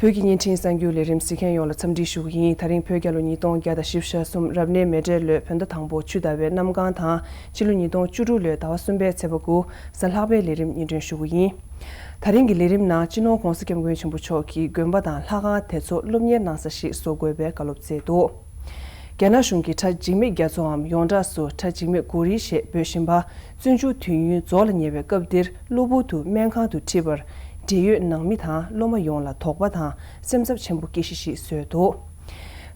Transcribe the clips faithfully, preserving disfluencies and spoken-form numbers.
བོད་ཀྱི་བརྙན་འཕྲིན་གསར་འགྱུར་ལས་རིམ་གཟིགས་མཁན་ཡོངས་ལ་འཚམས་འདྲི་ཞུ་གི་ཡིན། ད་རིང་བོད་རྒྱལ་ལོ་ཉིས་སྟོང་བརྒྱ་དང་བཞི་བཅུ་ཞེ་གསུམ་རབ་གནས་མེ་སྤྲེལ་ལོའི་བོད་ཟླ་དང་པོ་ཆུ་ཟླ་བའི་གནམ་གང་དང་། ཕྱི་ལོ་ཉིས་སྟོང་བཅུ་དྲུག་ལོའི་ཟླ་བ་གསུམ་པའི་ཚེས་པ་དགུ། གཟའ་ལྷག་པའི་ལས་རིམ་སྙན་སྒྲོན་ཞུ་གི་ཡིན། ད་རིང་གི་ལས་རིམ་ནང་སྤྱི་ནོར་༧གོང་ས་༧སྐྱབས་མགོན་ཆེན་པོ་མཆོག་གིས་དགོན་པ་དང་ལྷ་ཁང་དེ་ཚོར་སློབ་གཉེར་གནང་ས་ཞིག་བཟོ་དགོས་པའི་བཀའ་སློབ་སྩལ་འདུག་རྒྱ་ནག་གཞུང་གིས་གྲྭ་འཇིགས་མེད་རྒྱ་མཚོའམ་ཡོངས་གྲགས་སུ་གྲྭ་འཇིགས་མེད་གོ་རི་ཞེས་འབོད་བཞིན་པ། བཙོན་འཇུག་དུས་ཡུན་རྫོགས་ལ་ཉེ་བའི་སྐབས་འདིར་གློ་བུར་དུ་སྨན་ཁང་དུ་ཁྲིད་པར། འབྲེལ་ཡོད་ནང་མི་དང་སློབ་མ་ཡོངས་ལ་དོགས་པ་དང་སེམས་འཚབ་ཆེན་པོ་སྐྱེ་གཞི་ཞིག་བཟོས་འདུག་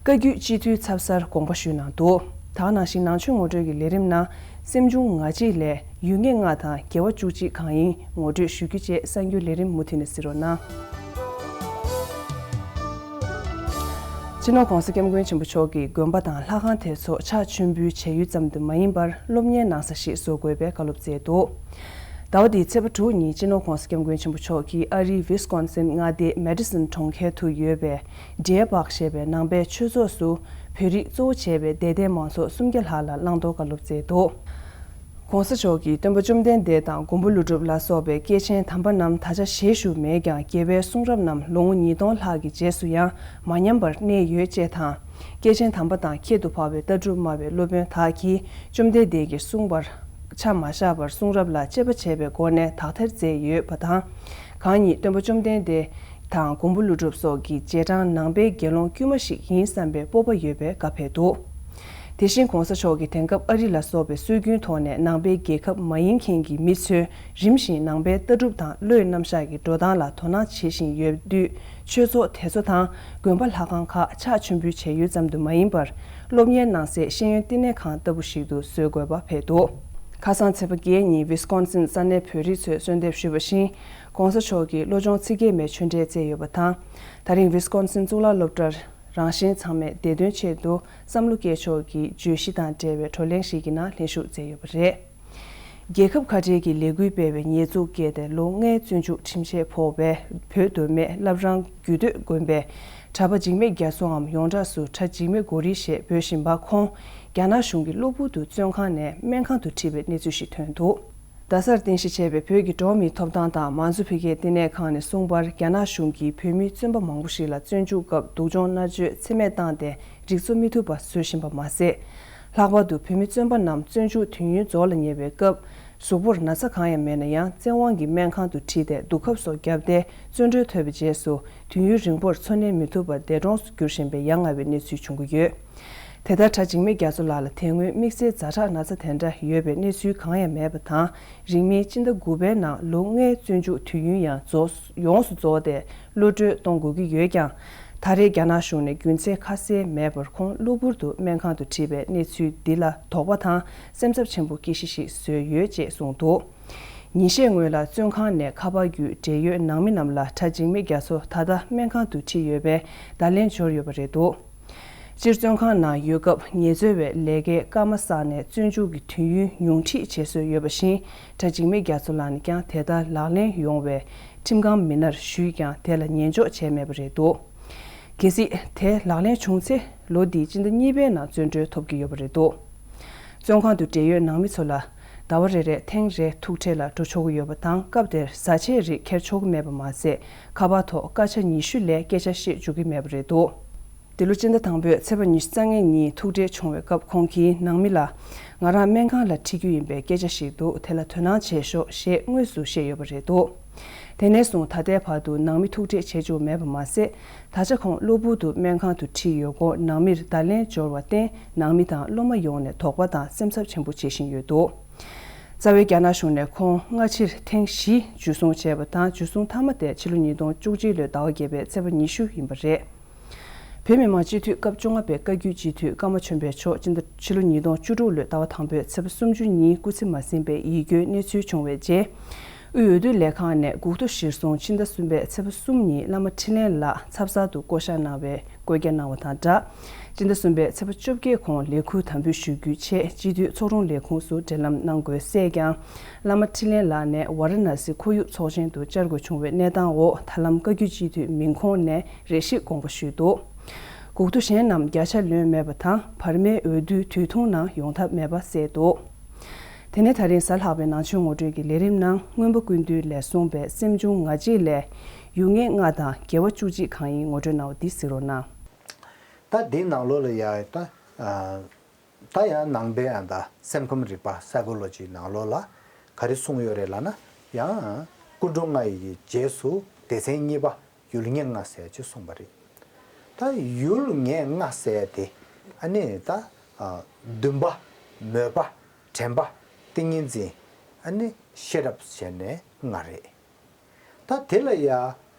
བཀའ་བརྒྱུད་སྤྱི་འཐུས་ཚབ་སར་དགོངས་པ་ཞུས་གནང་འདུག་ད་ག་ནང་བཞིན་ནང་ཆོས་ངོ་སྤྲོད་ཀྱི་ལས་རིམ་ནང་སེམས་བྱུང་ང་གཅིག་ལས་ཡུལ་ངེས་ལྔ་དང་དགེ་བ་བཅུ་གཅིག་གང་ཡིན་ངོ་སྤྲོད་ཞུ་རྒྱུ་བཅས་གསར་འགྱུར་ལས་རིམ་མུ་མཐུད་ནས་གཟིགས་རོགས་གནང་། སྤྱི་ནོར་༧གོང་ས་༧སྐྱབས་མགོན་ཆེན་པོ་མཆོག་གིས་དགོན་པ་དང་ལྷ་ཁང་དེ་ཚོ་ཕྱག་མཆོད་འབུལ་བྱ་ཡུལ་ཙམ་དུ་མ་ཡིན་པར་སློབ་གཉེར་གནང་ས་ཞིག་བཟོ་དགོས་པའི་བཀའ་སློབ་སྩལ་འདུག་ཟླ་བ་འདིའི་ཚེས་པ་དྲུག་ཉིན་སྤྱི་ནོར་༧གོང་ས་༧སྐྱབས་མགོན་ཆེན་པོ་མཆོག་གིས་ཨ་རིའི་ཝི་སི་ཀོན་སིན་མངའ་སྡེའི་མེ་ཌི་སིན་གྲོང་ཁྱེར་དུ་ཡོད་པའི་ཌེ་པཱག་ཞེས་པའི་ནང་པའི་ཆོས་ཚོགས་སུ་བོད་རིགས་གཙོ་བོ་བྱས་པའི་དད་ལྡན་མང་ཚོགས་སུམ་བརྒྱ་ལྷག་ལ་བླང་དོར་བཀའ་སློབ་སྩལ་འདུག ༸གོང་ས་མཆོག་གིས་སྟོན་པ་བཅོམ་ལྡན་འདས་དང་མགོན་པོ་ཀླུ་སྒྲུབ་ལ་སོགས་པའི་སྐྱེས་ཆེན་དམ་པ་རྣམས་ད་ཆ་ཞལ་བཞུགས་མེད་ཀྱང་། རྒྱལ་བའི་གསུང་རབ་རྣམས་ལོ་ངོ་ཉིས་སྟོང་ལྷག་གི་རྗེས་སུ་ཡང་མ་ཉམས་པར་གནས་ཡོད་ཅེས་དང་། སྐྱེས་ཆེན་དམ་པ་དང་ཁྱད་དུ་འཕགས་པའི་ལྟ་གྲུབ་སྨྲ་བའི་སློབ་དཔོན་དག་གིས་བཅོམ་ལྡན་འདས་ཀྱིས་གསུངས་པར་ཆ་མ་བཞག་པར་གསུང་རབ་ལ་དཔྱད་པ་བྱས་པའི་སྒོ་ནས་དག་ཐེར་མཛད་ཡོད་པ་དང་། གང་ཉིད་སྟོན་པ་བཅོམ་ལྡན་འདས་དང་མགོན་པོ་ཀླུ་སྒྲུབ་སོགས་ཀྱི་རྗེས་འབྲང་ནང་པའི་དགེ་སློང་དཀྱུས་མ་ཞིག་ཡིན་བསམ་པའི་སྤོབས་པ་ཡོད་པའི་བཀའ་ཕེབས་འདུག་དེ་བཞིན་༸གོང་ས་མཆོག་གིས་དེང་སྐབས་ཨ་རི་ལ་སོགས་པའི་སྲོལ་རྒྱུན་ཐོག་ནས་ནང་པའི་རྒྱལ་ཁབ་མ་ཡིན་མཁན་གྱི་མི་ཚོས་རིམ་བཞིན་ནང་པའི་ལྟ་གྲུབ་དང་བློའི་རྣམ་གཞག་གི་འགྲོ་སྟངས་ལ་དོ་སྣང་བྱེད་བཞིན་ཡོད་དུས། ཆོས་ཚོགས་དེ་ཚོ་དང་དགོན་པ་ལྷ་ཁང་ཁག་ཕྱག་མཆོད་འབུལ་བྱ་ཡུལ་ཙམ་དུ་མ་ཡིན་པར། སློབ་གཉེར་གནང་སའི་ཤེས་ཡོན་བསྟི་གནས་ཁང་ལྟ་བུ་ཞིག་ཏུ་བཟོ་དགོས་པ་ཕེབས་འདུག་ཁ་སང་ཚེས་པ་བརྒྱད་ཉིན་ཝི་སི་ཀོན་སིན་ས་གནས་བོད་རིགས་ཚོས་གསོལ་འདེབས་ཞུས་པ་བཞིན། ༸གོང་ས་མཆོག་གིས་བློ་སྦྱོང་ཚིག་བརྒྱད་མའི་ཆོས་འབྲེལ་སྩལ་ཡོད་པ་དང་། ད་རིང་ཝི་སི་ཀོན་སིན་གཙུག་ལག་སློབ་གྲྭར་རང་གཞན་ཚང་མས་བདེ་དོན་ཆེད་དུ་བསམ་བློ་བསྐྱེད་ཕྱོགས་ཀྱི་བརྗོད་གཞི་དང་འབྲེལ་བའི་བགྲོ་གླེང་ཞིག་གི་ནང་ལྷན་ཞུགས་མཛད་ཡོད་པ་རེད། རྒྱལ་ཁབ་ཁ་བྲལ་གྱི་ལས་འགུལ་སྤེལ་བའི་ཉེས་འཛུགས་བཀལ་ཏེ་ལོ་ལྔའི་བཙོན་འཇུག་ཁྲིམས་ཆད་ཕོག་པའི་བོད་མདོ་སྨད་བླ་བྲང་རྒྱུད་སྟོད་དགོན་པའི་གྲྭ་པ་འཇིགས་མེད་རྒྱ་མཚོའམ་ཡོངས་གྲགས་སུ་གྲྭ་འཇིགས་མེད་གོ་རི་ཞེས་འབོད་བཞིན་པ་ཁོང་རྒྱ་ནག་གཞུང་གིས་གློ་བུར་དུ་བཙོན་ཁང་ནས་སྨན་ཁང་དུ་ཁྲིད་པའི་གནས་ཚུལ་ཞིག་ཐོན་འདུག་རྡ་སར་རྟེན་གཞི་བྱས་པའི་བོད་ཀྱི་འགྲོ་བ་མིའི་ཐོབ་ཐང་དང་མང་གཙོ་འཕེལ་རྒྱས་ལྟེ་གནས་ཁང་ནས་གསུངས་པར། རྒྱ་ནག་གཞུང་གིས་བོད་མི་བཙོན་པ་མང་པོ་ཞིག་ལ་བཙོན་འཇུག་སྐབས་སྡུག་སྦྱོང་མནར་གཅོད་ཚད་མེད་བཏང་སྟེ་རིག་འཚོ་མི་ཐུབ་པ་བཟོ་བཞིན་པ་མ་ཟད། ལྷག་པར་དུ་བོད་མི་བཙོན་པ་རྣམས་བཙོན་འཇུག་དུས་ཡུན་རྫོགས་ལ་ཉེ་བའི་སྐབས། གཟུགས་པོར་ན་ཚ་གང་ཡང་མེད་ན་ཡང་། བཙན་དབང་གིས་སྨན་ཁང་དུ་ཁྲིད་དེ་སྡུག་ཁབ་སོགས་བརྒྱབ་སྟེ། བཙོན་གྲོལ་ཐོབ་པའི་རྗེས་སུ་དུས་ཡུན་རིང་པོར་འཚོ་གནས་མི་ཐུབ་པར་འདས་གྲོངས་སུ་གྱུར་བཞིན་པའི་ཡ་ང་བའི་གནས་ཚུལ་བྱུང་གི་ཡོད། དེ་ལྟར་གྲྭ་འཇིགས་མེད་རྒྱ་མཚོ་ལགས་ལ་དེ་སྔོན་དམིགས་བསལ་ཛ་དྲག་ན་ཚ་དེ་འདྲ་ཡོད་པའི་གནས་ཚུལ་གང་ཡང་མེད་པ་དང་། རིང་མིན་སྤྱི་ཟླ་དགུ་པའི་ནང་ལོ་ལྔའི་བཙོན་འཇུག་དུས་ཡུན་ཡང་རྫོགས་ཡོངས་སུ་རྫོགས་ཏེ། གློད་གྲོལ་གཏོང་དགོས་ཀྱི་ཡོད་ཀྱང་། ད་རེས་རྒྱ་ནག་གཞུང་ནས་རྒྱུ་མཚན་ཁ་གསལ་མེད་པར་ཁོང་གློ་བུར་དུ་སྨན་ཁང་དུ་ཁྲིད་པའི་གནས་ཚུལ་འདི་ལ་དོགས་པ་དང་སེམས་འཚབ་ཆེན་པོ་སྐྱེ་གཞི་ཞིག་བཟོས་ཡོད་ཅེས་གསུངས་འདུག་ཉིན་ཤས་སྔོན་ལ་བཙོན་ཁང་ནས་ཁ་པར་བརྒྱུད་འབྲེལ་ཡོད་ནང་མི་རྣམས་ལ་གྲྭ་འཇིགས་མེད་རྒྱ་མཚོ་ད་ལྟ་སྨན་ཁང་དུ་ཁྲིད་ཡོད་པའི་བརྡ་ལན་འབྱོར་ཡོད་པ་རེད་འདུག་སྤྱིར་བཙོན་ཁང་ནང་ཡོད་སྐབས་ངལ་རྩོལ་བའི་ལས་ཀའི་སྐར་མ་བསགས་ནས་བཙོན་འཇུག་གི་དུས་ཡུན་ཉུང་འཕྲི་བྱེད་སྲོལ་ཡོད་པ་བཞིན། གྲྭ་འཇིགས་མེད་རྒྱ་མཚོ་ལགས་ནས་ཀྱང་དེ་ལྟར་ལག་ལེན་ཡོང་བའི་ཁྲིམས་ཁང་མི་སྣར་ཞུས་ཀྱང་དེ་ལ་ཉན་འཇོག་བྱས་མེད་པ་རེད་འདུག་གལ་སྲིད་དེ་ལག་ལེན་བྱུང་ཚེ་ལོ་འདིའི་སྤྱི་ཟླ་གཉིས་པའི་ནང་བཙོན་གྲོལ་ཐོབ་ཀྱི་ཡོད་པ་རེད་འདུག་བཙོན་ཁང་དུ་བགྲེས་ཡོད་ནང་མི་ཚོ་ལ་ཟླ་བ་རེ་རེར་ཐེངས་རེ་ཐུག་འཕྲད་ལ་འགྲོ་ཆོག་གི་ཡོད་པ་དང་། སྐབས་དེར་བཟའ་ཆས་རིགས་འཁྱེར་ཆོག་གི་མེད་པ་མ་ཟད། ཁ་པར་ཐོག་སྐད་ཆ་ཉི་ཤུ་ལས་སྐད་ཆ་བཤད་བཅུག་གི་མེད་པ་རེད་འདུག་འདི་ལོ་སྤྱི་ཟླ་དང་པོའི་ཚེས་པ་ཉི་ཤུ་རྩ་ལྔ་ཉིན་ཐུག་འཕྲད་བྱུང་བའི་སྐབས་ཁོང་གིས་ནང་མི་ལ། ང་རང་སྨན་ཁང་ལ་ཁྲིད་རྒྱུ་ཡིན་པའི་སྐད་ཆ་ཞིག་འདུག་དེ་ལ་དོ་སྣང་བྱེད་ཤོག་ཞེས་དངོས་སུ་བཤད་ཡོད་པ་རེད་འདུག་དེ་ནས་བཟུང་ད་ལྟའི་བར་དུ་ནང་མི་ཐུག་འཕྲད་བྱེད་བཅུག་མེད་པ་མ་ཟད། ད་ཆ་ཁོང་གློ་བུར་དུ་སྨན་ཁང་དུ་ཁྲིད་ཡོད་སྐོར་ནང་མིར་བརྡ་ལན་འབྱོར་བར་བརྟེན། ནང་མི་དང་སློབ་མ་ཡོངས་ནས་དོགས་པ་དང་སེམས་འཚབ་ཆེན་པོ་བྱེད་བཞིན་ཡོད་འདུག་རྩ་བའི་རྒྱ་ནག་གཞུང་ནས་ཁོང་སྔ་ཕྱིར་ཐེངས་བཞི་འཇུ་བཟུང་བྱས་པ་དང་། འཇུ་བཟུང་མཐའ་མ་དེ་ཕྱི་ལོ་ཉིས་སྟོང་བཅུ་གཅིག་ལོའི་ཟླ་བ་བརྒྱད་པའི་ཚེས་པ་ཉི་ཤུ་ཡིན་པ་རེད། བོད་མི་མང་སྤྱི་འཐུས་སྐབས་བཅོ་ལྔ་པའི་བཀའ་བརྒྱུད་སྤྱི་འཐུས་ཀརྨ་ཆོས་འཕེལ་མཆོག་སྤྱི་ཟླ་ཕྱི་ལོ་ཉིས་སྟོང་བཅུ་དྲུག་ལོའི་ཟླ་བ་དང་པོའི་ཚེས་པ་སུམ་ཅུ་ཉིན་སྐུ་ཚེ་མ་ཟིན་པའི་ཡིད་སྐྱོའི་གནས་ཚུལ་བྱུང་བའི་རྗེས། དབུས་འོས་བསྡུ་ལས་ཁང་ནས་འགོ་ཐོག་གཞིར་བཟུང་ཕྱི་ཟླ་གསུམ་པའི་ཚེས་པ་གསུམ་ཉིན་བླ་མ་འཕྲིན་ལས་ལགས་ཚབ་གསར་དུ་བསྐོ་གཞག་གནང་བའི་བཀོད་རྒྱ་གནང་བ་དང་སྦྲགས། སྤྱི་ཟླ་གསུམ་པའི་ཚེས་པ་བཅོ་བརྒྱད་ཁོང་ལས་ཁུར་དམ་འབུལ་ཞུ་རྒྱུའི་ཆེད་སྤྱི་འཐུས་ཚོགས་དྲུང་ལས་ཁུངས་སུ་འབྲེལ་ལམ་གནང་དགོས་གསལ་ཀྱང་། བླ་མ་འཕྲིན་ལས་ལགས་ནས་ཝཱ་ར་ཎ་སི་ཁོར་ཡུག་ཚོགས་ཆེན་དུ་བཅར་དགོས་བྱུང་བའི་གནས་སྟངས་འོག་ད་ལམ་བཀའ་བརྒྱུད་སྤྱི་འཐུས་མིང་ཁོངས་ནས་རེ་ཞིག་དགོངས་པ་ཞུས་འདུག་འགོ་ཐོག་གཞན་རྣམས་བརྒྱ་ཆ་ལོན་མེད་པ་དང་། བར་མའི་འོས་བསྡུའི་དུས་ཐུང་ནང་ཡོང་ཐབས་མེད་པ་གསལ་འདུག་དེ་ནས་ད་རིང་གཟའ་ལྷག་པའི་ནང་ཆོས་ངོ་སྤྲོད་ཀྱི་ལས་རིམ་ནང་མངོན་པ་ཀུན་བཏུས་ལས་གསུངས་པའི་སེམས་བྱུང་ང་གཅིག་ལས། ཡུལ་ངེས་ལྔ་དང་དགེ་བ་བཅུ་གཅིག་གང་ཡིན་ངོ་སྤྲོད་གནང་བ་འདི་གཟིགས་རོགས་གནང་། ད་འདིའི་ནང་ལོགས་ལ་ཡ་ད་ཨ་ད་ཡང་ནང་པའི་ཨ་ད་སེམས་ཁམས་རིག་པ་སའི་ཀོ་ལོ་ཇི་ནང་ལོགས་ལ་ག་རེ་གསུངས་ཡོད་རེད་ལབ་ན། ཡང་ཀུན་འགྲོ་ལྔ་ཡི་གི་རྗེས་སུ་སྡེ་ཚན་གཉིས་པ་ཡུལ་ངེས་ལྔ་ཟེར་ཅིག་གསུངས་པ་རེད། ད་ཡུལ་ངེས་ལྔ་ཟེར་དེ་ཨ་ནི་ད་ཨ་འདུན་པ། མོས་པ། དྲན་པ། ཏིང་ངེ་འཛིན། ཨ་ནི་ཤེས་རབ་བྱས་ནས་ལྔ་རེད། ད་དེ་ལ་ཡ་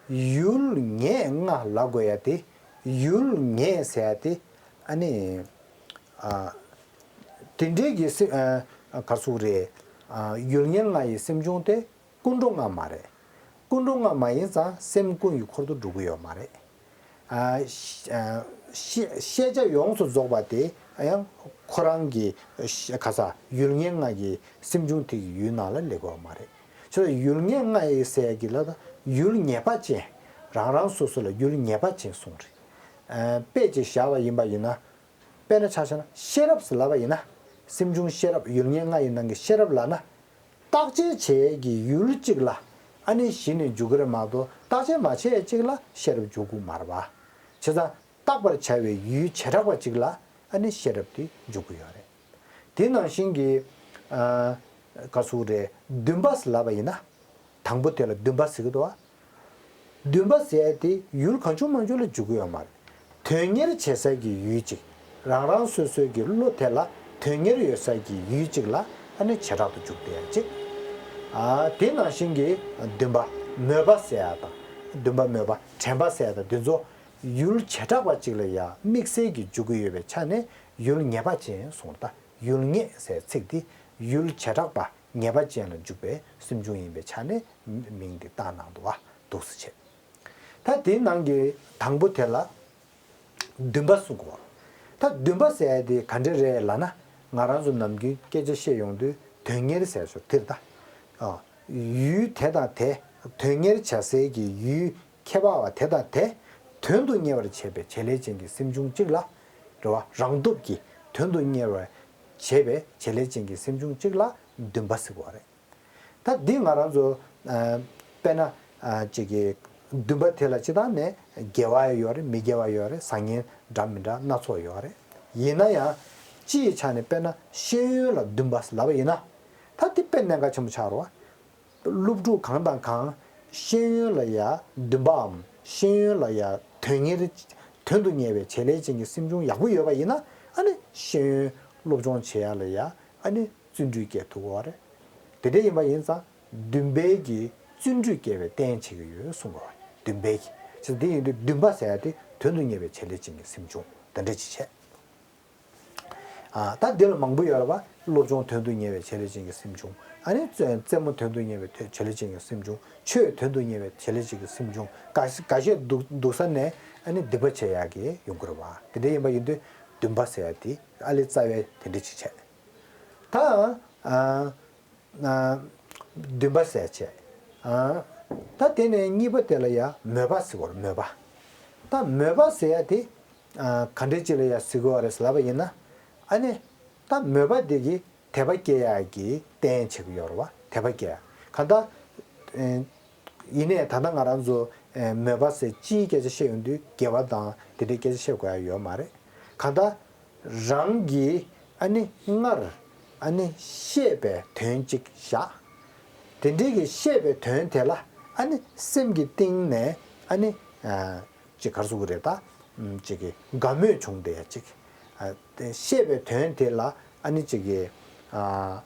ཡུལ་ངེས་ལྔ་ལབ་དགོས་ཡ་དེ། ཡུལ་ངེས་ཟེར་ཡ་དེ་ཨ་ནི་ཨ་དེ་འདྲའི་གི་སེ་ཨ་ག་ཟུག་རེད། ཨ་ཡུལ་ངེས་ལྔ་ཡི་སེམས་བྱུང་དེ་ཀུན་འགྲོ་ལྔ་མ་རེད། ཀུན་འགྲོ་ལྔ་མ་ཡིན་ཙང་སེམས་ཀུན་གྱི་འཁོར་དུ་འགྲོ་གི་ཡོད་མ་རེད། ཨ་ཤ- ཨ་ཤེས་ཤེས་བྱ་ཡོངས་སུ་རྫོགས་པ་དེ་ཡང་ཁོ་རང་གི་ཤ- ག་ས་ཡུལ་ངེས་ལྔ་གི་སེམས་བྱུང་དེ་གི་ཡུལ་ནང་ལ་སླེབས་ཀྱི་ཡོད་མ་རེད། ཁྱོད་ཡུལ་ངེས་ལྔ་ཡི་ཟེར་གི་ལ་ད་ཡུལ་ངེས་པ་ཅན། རང་རང་སོ་སོ་ལ་ཡུལ་ངེས་པ་ཅན་གསུངས་རེད། ཨ་དཔེ་ཅིག་བཞག་པ་ཡིན་པ་ཡིན་ན། དཔེར་ན་ཆ་བཞག་ན་ཤེས་རབ་ཟེར་ལབ་པ་ཡིན་ན། སེམས་བྱུང་ཤེས་རབ་ཡུལ་ངེས་ལྔ་ཡི་ནང་གི་ཤེས་རབ་ལབ་ན། བརྟག་དཔྱད་བྱེད་ཀྱི་ཡུལ་གཅིག་ལ་ཨ་ནི་གཞི་ནས་འཇུག་གི་རེད་མ་གཏོགས་བརྟག་དཔྱད་མ་བྱས་གཅིག་ལ་ཤེས་རབ་འཇུག་གི་མ་རེད་པ། བྱས་ཙང་བརྟག་པར་བྱ་བའི་ཡུལ་བྱེ་བྲག་པ་གཅིག་ལ་ཨ་ནི་ཤེས་རབ་དེ་འཇུག་གི་ཡོད་རེད། དེ་ནང་བཞིན་གྱི་ཨ་ག་ཟུག་རེད། འདུན་པ་ཟེར་ལབ་པ་ཡིན་ན། དང་པོ་དེ་ལ་འདུན་པ་ཟེར་གི་འདུག་བ། འདུན་པ་ཟེར་ཡ་དེ་ཡུལ་གང་བྱུང་མང་བྱུང་ལ་འཇུག་གི་ཡོད་མ་རེད། དོན་གཉེར་བྱེད་ས་གི་ཡུལ་གཅིག་རང་རང་སོ་སོའི་གི་བློ་དེ་ལ་དོན་གཉེར་ཡོད་ས་གི་ཡུལ་གཅིག་ལ་ཨ་ནི་བྱེ་བྲག་ཏུ་འཇུག་བསྡད་ཡ་གཅིག་ཨ་དེ་ནང་བཞིན་གྱི་འདུན་པ་མོས་པ་ཟེར་ཡ་དང་། འདུན་པ་མོས་པ་དྲན་པ་ཟེར་ཡ་དང་། འདི་ཚོ་ཡུལ་བྱེ་བྲག་པ་གཅིག་ལ་ཡ་དམིགས་བསལ་གྱི་འཇུག་གི་ཡོད་པའི་ཆ་ནས་ཡུལ་ངེས་པ་ཅན་གསུངས། ད་ཡུལ་ངེས་ཟེར་ཚིག་དེ་ཡུལ་བྱེ་བྲག་པ་ངེས་པ་ཅན་ལ་འཇུག་པའི་སེམས་བྱུང་ཡིན་པའི་ཆ་ནས་མིང་འདི་བཏགས་གནང་འདུག་བ། འདུག་སེ་བྱས། ད་དེའི་ནང་གི་དང་པོ་དེ་ལ་འདུན་པ་གསུངས་གོ། ད་འདུན་པ་ཟེར་ཡ་དེ་ག་འདྲ་རེད་ལབ་ན། ང་རང་ཚོ་ནམ་རྒྱུན་སྐད་ཆ་བཤད་ཡོང་དུས་དོན་གཉེར་ཟེར་ཞོར་དེར་ད། ཨ་ཡུལ་དེ་དང་དེ། དོན་གཉེར་བྱ་སའི་གི་ཡུལ་ཁྱད་པར་བ་དེ་དང་དེ་དོན་དུ་གཉེར་བར་བྱེད་པའི་བྱེད་ལས་ཅན་གྱི་སེམས་བྱུང་གཅིག་ལ། རེད་བ། རང་སྟོབས་ཀྱིས་དོན་དུ་གཉེར་བར་བྱེད་པའི་བྱེད་ལས་ཅན་གྱི་སེམས་བྱུང་གཅིག་ལ་འདུན་པ་ཟེར་བ་རེད། ད་འདི་ང་རང་ཚོ་ཨ་དཔེར་ན་ཨ་ཅིག་གི་འདུན་པ་དེ་ལ་སྤྱིར་བཏང་ནས་དགེ་བ་ཡོད་རེད། མི་དགེ་བ་ཡོད་རེད། བཟང་ངན་འདྲ་མི་འདྲ་སྣ་ཚོགས་ཡོད་རེད། ཡིན་ན་ཡང་སྤྱི་ཡི་ཆ་ནས་དཔེར་ན་ཤེས་ཡོན་ལ་འདུན་པ་ལབ་པ་ཡིན་ན། ད་འདི་དཔེ་གནད་འགག་ཆེན་པོ་ཆགས་རེད་བ། སློབ་ཕྲུག་གང་དང་གང་ཤེས་ཡོན་ལ་ཡ་འདུན་པའམ་ཤེས་ཡོན་ལ་ཡ་དོན་གཉེར་དོན་དུ་གཉེར་བའི་བྱེད་ལས་ཅན་གྱི་སེམས་བྱུང་ཡག་པོ་ཡོད་པ་ཡིན་ན། ཨ་ནི་ཤེས་ཡོན་སློབ་སྦྱོང་བྱེད་ཡ་ལ་ཡ་ཨ་ནི་བརྩོན་འགྲུས་སྐྱེ་ཐུབ་ཀྱི་ཡོད་རེད། དེ་འདྲ་ཡིན་པ་ཡིན་ཙང་འདུན་པའི་གི་བརྩོན་འགྲུས་སྐྱེ་བའི་རྟེན་བྱེད་ཀྱི་ཡོད་གསུང་གི་ཡོད་རེད། འདུན་པའི་གི་ཅི་འདི་ཡིན་དུས་འདུན་པ་ཟེར་ཡ་དེ་དོན་དུ་གཉེར་བའི་བྱེད་ལས་ཅན་གྱི་སེམས་བྱུང་དེ་འདྲ་ཅིག་བྱས། ཨ་ད་འདི་ལ་མང་པོ་ཡོད་རེད་བ། སློབ་སྦྱོང་དོན་དུ་གཉེར་བའི་བྱེད་ལས་ཅན་གྱི་སེམས་བྱུང་། ཨ་ནི་རྩེ་རྩེད་མོ་དོན་དུ་གཉེར་བའི་བྱེད་ལས་ཅན་གྱི་སེམས་བྱུང་། ཆོས་དོན་དུ་གཉེར་བའི་བྱེད་ལས་ཅན་གྱི་སེམས་བྱུང་། འགའ་ཤས་འགའ་ཤས་སྡུག་སྡུག་ས་ནས་ཨ་ནི་སྡིག་པ་བྱེད་ཡག་གི་ཡོང་གི་རེད་བ། དེ་འདྲ་ཡིན་པ་ཡིན་དུས་འདུན་པ་ཟེར་ཡ་དེ་ཨ་ལས་རྩ་བའི་དེ་འདྲ་ཅིག་བྱས། ད་ཨ། ཨ་འདུན་པ་ཟེར་བྱས། ཨ་ད་དེ་ནས་གཉིས་པ་དེ་ལ་ཡ་མོས་པ་ཟེར་བ་རེད། མོས་པ། ད་མོས་པ་ཟེར་ཡ་དེ་ཨ་ག་འདྲ་ཅིག་ལ་ཡ་ཟེར་གི་ཡོད་རེད་ལབ་པ་ཡིན་ན། ཨ་ནི་ད་མོས་པ་དེ་གིས་དད་པ་སྐྱེ་ཡ་གི་རྟེན་བྱེད་ཀྱི་ཡོད་རེད་བ། དད་པ་སྐྱེ་ཡ། གང་ལྟར་ཨེ་ཡིན་ནའི་ད་ལྟ་ང་རང་ཚོ་ཨེ་མོས་པ་ཟེར་སྤྱིའི་སྐད་ཆ་བཤད་ཡོང་དུས་དགེ་བ་དང་དེ་འདྲའི་སྐད་ཆ་བཤད་དགོས་ཡ་ཡོད་མ་རེད། གང་ལྟར་རང་གིས་ཨ་ནི་སྔར་ཨ་ནི་བཤད་པའི་དོན་གཅིག་བཞག་དེ་འདྲའི་གི་བཤད་པའི་དོན་དེ་ལ་ཨ་ནི་སེམས་ཀྱི་གཏིང་ནས་ཨ་ནི་ཨ་ཅིག་ག་རེ་ཟེར་དགོས་རེད། ད་ཅིག་གི་དགའ་མོས་བྱུང་བསྡད་ཡ་ཅིག་ཨ་དེ་བཤད་པའི་དོན་དེ་ལ་ཨ་ནི་ཅིག་གི་ཨ།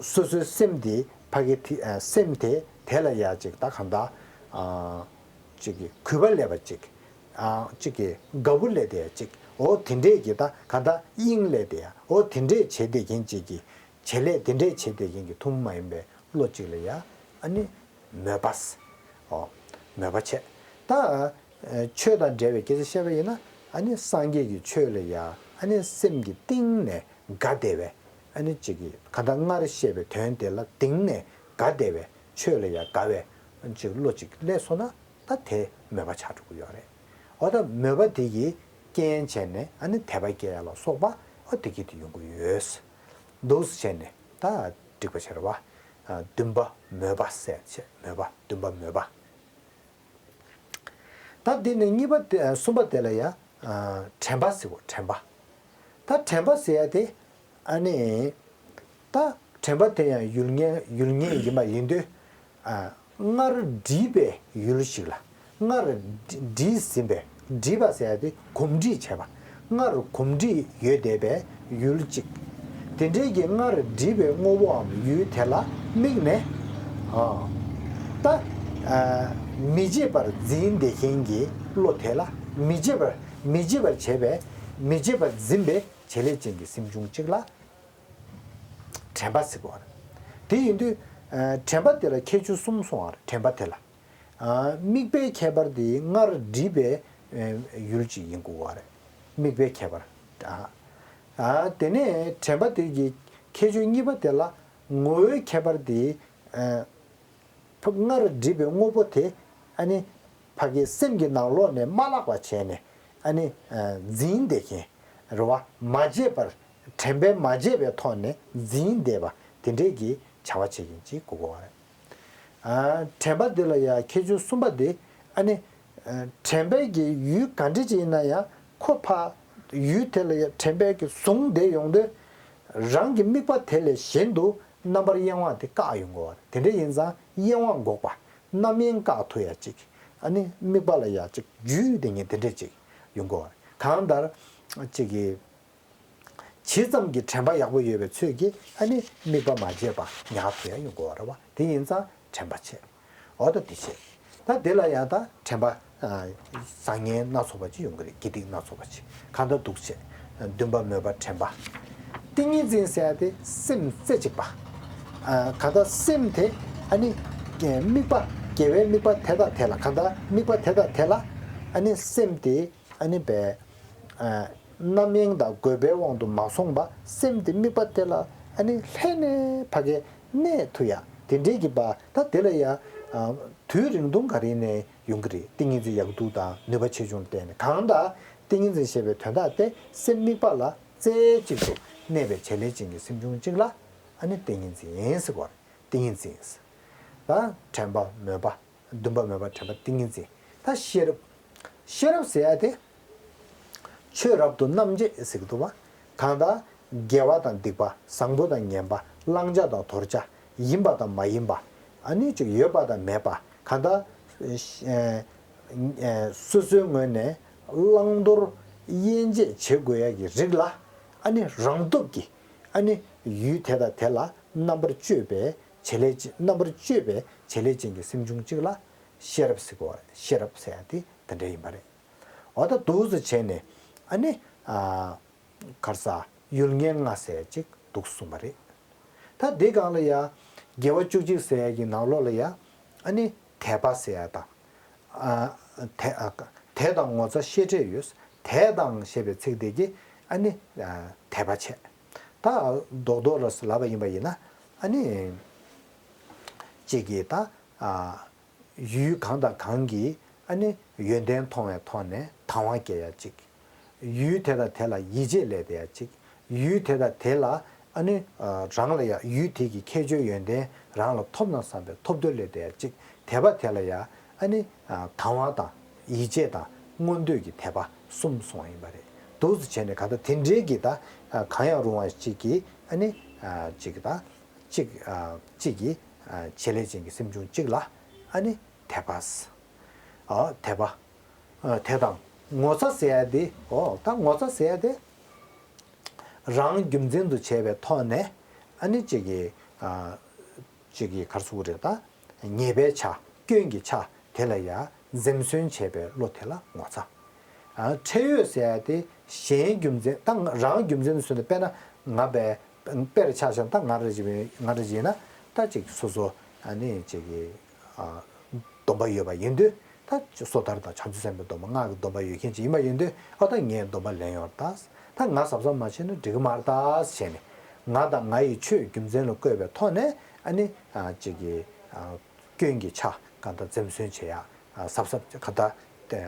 སོ་སོའི་སེམས་དེ་ཕ་གི་དེ་ཨ་སེམས་དེ་དེ་ལ་ཡ་ཅིག་ད་གང་ལྟར་ཨ་ཅིག་གི་གུས་པ་སླེབས་པ་ཅིག་ཨ་ཅིག་གི་དགའ་པོ་སླེབས་བསྡད་ཅིག་འོ་དེ་འདྲས་ཀྱི་ད་གང་ལྟར་དབྱིངས་སླེབས་བསྡད་ཡ། འོ་དེ་འདྲས་བྱེད་བསྡད་མཁན་ཅིག་གི་བྱེད་ལས་དེ་འདྲས་བྱེད་བསྡད་མཁན་གྱི་ཐུན་མོང་མ་ཡིན་པའི་བློ་ཅིག་ལ་ཡ་ཨ་ནི་མོས་པ་ཟེར། འོ་མོས་པ་བྱས། ད་ཨ་ཆོས་དང་འབྲེལ་བའི་སྐད་ཆ་བཤད་པ་ཡིན་ན། ཨ་ནི་སངས་རྒྱས་ཀྱི་ཆོས་ལ་ཡ་ཨ་ནི་སེམས་ཀྱི་གཏིང་ནས་དགའ་བསྡད་པའི། ཨ་ནི་ཅིག་གི་གང་ལྟར་སྔར་བཤད་པའི་དོན་དེ་ལ་གཏིང་ནས་དགའ་བསྡད་པའི། ཆོས་ལ་ཡ་དགའ་བའི་ཅིག་བློ་ཅིག་སླེབས་སོང་ན། ད་དེ་མོས་པ་ཆགས་འགྲོ་གི་ཡོད་རེད། འོ་ད་མོས་པ་དེ་གིས་རྐྱེན་བྱས་ནས་ཨ་ནི་དད་པ་སྐྱེ་ཡ་ལ་སོགས་པ་འོ་དེ་གི་དེ་ཡོང་གི་ཡོད། འདུག་སེ་བྱས་ནས་ད་འགྲིག་པ་བྱེད་རེད་བ། ཨ་འདུན་པ་མོས་པ་ཟེར་བྱས། མོས་པ་འདུན་པ་མོས་པ། ད་འདི་ནི་གཉིས་པ་དེ་གསུམ་པ་དེ་ལ་ཡ། དྲན་པ་ཟེར་གོ། དྲན་པ། ད་དྲན་པ་ཟེར་ཡ་དེ། ཨ་ནི། ད་དྲན་པ་དེ་ཡང་ཡུལ་ངེས་ཡུལ་ངེས་ཡིན་པ་ཡིན་དུས། སྔར་བསྒྲིབས་པའི་ཡུལ་ཞིག་ལ། སྔར་བསྒྲིབས་ཟིན་པའི། བསྒྲིབས་པ་ཟེར་ཡ་དེ་གོམས་འདྲིས་བྱས་པ། སྔར་གོམས་འདྲིས་ཡོད་བསྡད་པའི་ཡུལ་གཅིག་དེ་འདྲའི་གི་སྔར་བསྒྲིབས་པའི་དངོས་པོའམ་ཡུལ་དེ་ལ་དམིགས་ནས། ཨ། ད། ཨ། མི་བརྗེད་པར་འཛིན་བསྡད་མཁན་གྱི་བློ་དེ་ལ། མི་བརྗེད་པར། མི་བརྗེད་པར་བྱེད་པའི། མི་བརྗེད་པར་འཛིན་པའི་བྱེད་ལས་ཅན་གྱི་སེམས་བྱུང་གཅིག་ལ་དྲན་པ་ཟེར་གོ། དེ་ཡིན་དུས། ཨ། དྲན་པ་དེ་ལ་ཁྱད་ཆོས་གསུམ་གསུངས་པ་རེད། དྲན་པ་དེ་ལ། ཨ། དམིགས་པའི་ཁྱད་པར་དེ་སྔར་བསྒྲིབས་པའི། ཨ། ཡུལ་གཅིག་ཡིན་དགོས་པ་རེད། དམིགས་པའི་ཁྱད་པར། ཨ། ཨ། དེ་ནས་དྲན་པ་དེ་གི་ཁྱད་ཆོས་གཉིས་པ་དེ་ལ་ངོ་བོའི་ཁྱད་པར་དེ། ཨ། སྔར་བསྒྲིབས་པའི་དངོས་པོ་དེ། ཨ་ནི། ཕ་གིའི་སེམས་ཀྱི་ནང་ལོགས་ནས་མ་བརླག་པ་བྱས་ནས། ཨ་ནི། ཨ། འཛིན་བསྡད་མཁན། རེད་བ། མ་བརྗེད་པར། དྲན་པས་མ་བརྗེད་པའི་ཐོག་ནས་འཛིན་བསྡད་པ་དེ་འདྲས་ཀྱི་བྱ་བ་བྱེད་མཁན་ཅིག་དགོས་ཀྱི་ཡོད་རེད། ཨ། དྲན་པ་འདི་ལ་ཡང་ཁྱད་ཆོས་གསུམ་པ་འདི། ཨ་ནི། ཨ། དྲན་པའི་གི་ཡུལ་ག་འདྲ་ཅིག་ཡིན་ན་ཡང་ཁོ་ཕ། ཡུལ་དེ་ལ་ཡང་དྲན་པའི་གི་བཟུང་བསྡད་ཡོང་དུས། རང་གི་དམིགས་པ་དེ་ལས་གཞན་དུ་རྣམ་པར་གཡེང་བ་དེ་བཀག་ཡོང་དགོས་པ་རེད། དེ་འདྲ་ཡིན་ཙང་གཡེང་བ་འགོག་པ། རྣམ་གཡེང་བཀག་ཐུབ་ཡ་གཅིག་ཨ་ནི་དམིགས་པ་ལ་ཡ་གཅིག་འཇུས་བསྡད་མཁན་དེ་འདྲ་གཅིག་ཡོང་དགོས་པ་རེད། གང་ལྟར། གཅིག་གི། ཇི་ཙམ་གྱི་དྲན་པ་ཡག་པོ་ཡོད་པའི་ཚོད་ཀྱིས་ཨ་ནི་དམིགས་པ་མ་བརྗེད་པ་ཉར་ཐུབ་ཡ་ཡོང་དགོས་པ་རེད་བ། དེ་ཡིན་ཙང་དྲན་པ་བྱེད། འོ་ད་དེ་བྱེད། ད་དེ་ལ་ཡང་ད་དྲན་པ། ཨ། བཟང་ངན་སྣ་ཚོགས་པ་ཅིག་ཡོང་གི་རེད། དགེ་སྡིག་སྣ་ཚོགས་པ་ཅིག་གང་ལྟར་འདུག་བྱེད། འདུན་པ་མོས་པ་དྲན་པ། ཏིང་ངེ་འཛིན་ཟེར་ཡ་དེ་སེམས་རྩེ་གཅིག་པ། ཨ། གང་ལྟར་སེམས་དེ། ཨ་ནི། དམིགས་པ། དགེ་བའི་དམིགས་པ་དེ་དང་དེ་ལ། གང་ལྟར་དམིགས་པ་དེ་དང་དེ་ལ། ཨ་ནི་སེམས་དེ། ཨ་ནི་བས། ཨ། རྣམ་གཡེང་དང་རྒོད་པའི་དབང་དུ་མ་སོང་བ། སེམས་དེ་དམིགས་པ་དེ་ལ། ཨ་ནི་ལྷན་ནེ་ཕ་གིར་གནས་ཐུབ་ཡ། དེ་འདྲའི་གི་བ། ད་དེ་ལ་ཡ། ཨ། དུས་རིང་ཐུང་ག་རེ་ནས་ཡོང་གི་རེད། ཏིང་ངེ་འཛིན་ཡག་སྡུག་དང་ནུས་པ་ཆེ་ཆུང་ལ་བརྟེན་ནས། གང་ལྟར་ཏིང་ངེ་འཛིན་ཞེས་པའི་དོན་དག་དེ་སེམས་དམིགས་པ་ལ་རྩེ་གཅིག་ཏུ་གནས་པའི་བྱེད་ལས་ཅན་གྱི་སེམས་བྱུང་གཅིག་ལ། ཨ་ནི་ཏིང་ངེ་འཛིན་ཟེར་གོ་རེད། ཏིང་ངེ་འཛིན། ད་དྲན་པ་མོས་པ། འདུན་པ་མོས་པ་དྲན་པ་ཏིང་ངེ་འཛིན། ད་ཤེས་རབ། ཤེས་རབ་ཟེར་ཡ་དེ། ཆོས་རབ་ཏུ་རྣམ་འབྱེད་ཟེར་གྱི་འདུག་བ། གང་ལྟར། དགེ་བ་དང་སྡིག་པ། བཟང་པོ་དང་ངན་པ། བླང་བྱ་དང་དོར་བྱ། ཡིན་པ་དང་མ་ཡིན་པ། ཨ་ནི་ཅིག་ཡོད་པ་དང་མེད་པ། གང་ལྟར། ཨེ། ཨེ། སོ་སོའི་ངོས་ནས་བླང་དོར་དབྱེ་འབྱེད་བྱེད་དགོས་ཡ་གི་རིགས་ལ། ཨ་ནི་རང་སྟོབས་ཀྱིས། ཨ་ནི་ཡུལ་དེ་དང་དེ་ལ་རྣམ་པར་དཔྱོད་པའི་བྱེད་ལས་ཅན། རྣམ་པར་དཔྱོད་པའི་བྱེད་ལས་ཅན་གྱི་སེམས་བྱུང་གཅིག་ལ་ཤེས་རབ་ཟེར་གོ་བ་རེད། ཤེས་རབ་ཟེར་ཡ་དེ་དེ་འདྲ་ཡིན་པ་རེད། འོ་ད་འདུག་སེ་བྱས་ནས། ཨ་ནི། ཨ། ག་རེ་ཟ། ཡུལ་ངེས་ལྔ་ཟེར་ཡ་གཅིག་འདུག་གསུངས་པ་རེད། ད་འདི་སྒང་ལ་ཡ། དགེ་བ་བཅུ་གཅིག་ཟེར་ཡ་གི་ནང་ལོགས་ལ་ཡ། ཨ་ནི་དད་པ་ཟེར་ཡ་དང་། ཨ། དད། ཨ། དད་དང་ངོ་ཚ་ཤེས་འཕྲད་ཡོད། དད་དང་ཞེས་པའི་ཚིག་དེ་གིས་ཨ་ནི། ཨ། དད་པ་བྱས། ད་རྡོག་རྡོག་ལ་ལབ་པ་ཡིན་པ་ཡིན་ན། ཨ་ནི། གཅིག་གིས་ད། ཨ། ཡུལ་གང་དང་གང་གི་ཨ་ནི་ཡོན་ཏན་མཐོང་བའི་ཐོག་ནས་དང་བ་སྐྱེ་ཡ་གཅིག་ཡུལ་དེ་དང་དེ་ལ་ཡིད་ཆེས་སླེབས་བསྡད་ཡ་གཅིག་ཡུལ་དེ་དང་དེ་ལ། ཨ་ནི། ཨ། རང་ལ་ཡ། ཡུལ་དེ་གི་ཁྱད་ཆོས་ཡོན་ཏན་རང་ལ་ཐོབ་ན་བསམ་པའི་ཐོབ་འདོད་སླེབས་བསྡད་ཡ་གཅིག་དད་པ་དེ་ལ་ཡ། ཨ་ནི། ཨ། དང་བ་དང་ཡིད་ཆེས་དང་མངོན་འདོད་ཀྱི་དད་པ་གསུམ་གསུངས་པ་ཡིན་པ་རེད། འདུག་སེ་བྱས་ནས་གང་ལྟར་དེ་འདྲའི་གི་ད། ཨ། གང་ཡང་རུང་བ་གཅིག་གིས། ཨ་ནི། ཨ། གཅིག་གིས་ད། གཅིག་ཨ། གཅིག་གིས། ཨ། བྱེད་ལས་ཅན་གྱི་སེམས་བྱུང་གཅིག་ལ། ཨ་ནི་དད་པ། ཨ། དད་པ། ཨ། དེ་དང་ངོ་ཚ་ཟེར་ཡ་དེ། འོ་ད་ངོ་ཚ་ཟེར་ཡ་དེ། རང་རྒྱུ་མཚན་དུ་བྱས་པའི་ཐོག་ནས། ཨ་ནི་གཅིག་གིས། ཨ། གཅིག་གིས་ག་རེ་ཟེར་དགོས་རེད་ད། ཉེས་པའི་ཆ། སྐྱོན་གྱི་ཆ་དེ་ལ་ཡ་འཛེམ་ཟོན་བྱས་པའི་བློ་དེ་ལ་ངོ་ཚ། ཨ། ཁྲེལ་ཡོད་ཟེར་ཡ་དེ་གཞན་རྒྱུ་མཚན། ད་རང་རྒྱུ་མཚན་དུ་མཚོན་ན། དཔེར་ན་ང་བས། དཔེར་ཆ་བཞག་ན་ད་ང་རང་ཅིག་ཡིན། ང་རང་ཅིག་ཡིན་ན་ད་ཅིག་སོ་སོ། ཨ་ནི་ཅིག་གི། ཨ། སྡོམ་པ་ཡོད་པ་ཡིན་དུས། ད་སོ་ཐར་དང་བྱང་ཆུབ་སེམས་དཔའི་སྡོམ་པ་སྔགས་ཀྱི་སྡོམ་པ་ཡོད་མཁན་ཅིག་ཡིན་པ་ཡིན་དུས། ཨོ་ད་ངས་སྡོམ་པ་ལེན་ཡོང་ད། ད་ང་གཟབ་གཟབ་མ་བྱས་ན་འགྲིག་གི་མ་རེད་ད་བྱས་ནས། ང་དང་ང་ཡི་ཆོས་རྒྱུ་མཚན་ལ་བཀོད་པའི་ཐོག་ནས། ཨ་ནི། ཨ། ཅིག་གི། ཨ། སྐྱོན་གྱི་ཆ་གང་ལྟར་འཛེམ་ཟོན་བྱེད་ཡ། ཨ། གཟབ་གཟབ་གང་ལྟར་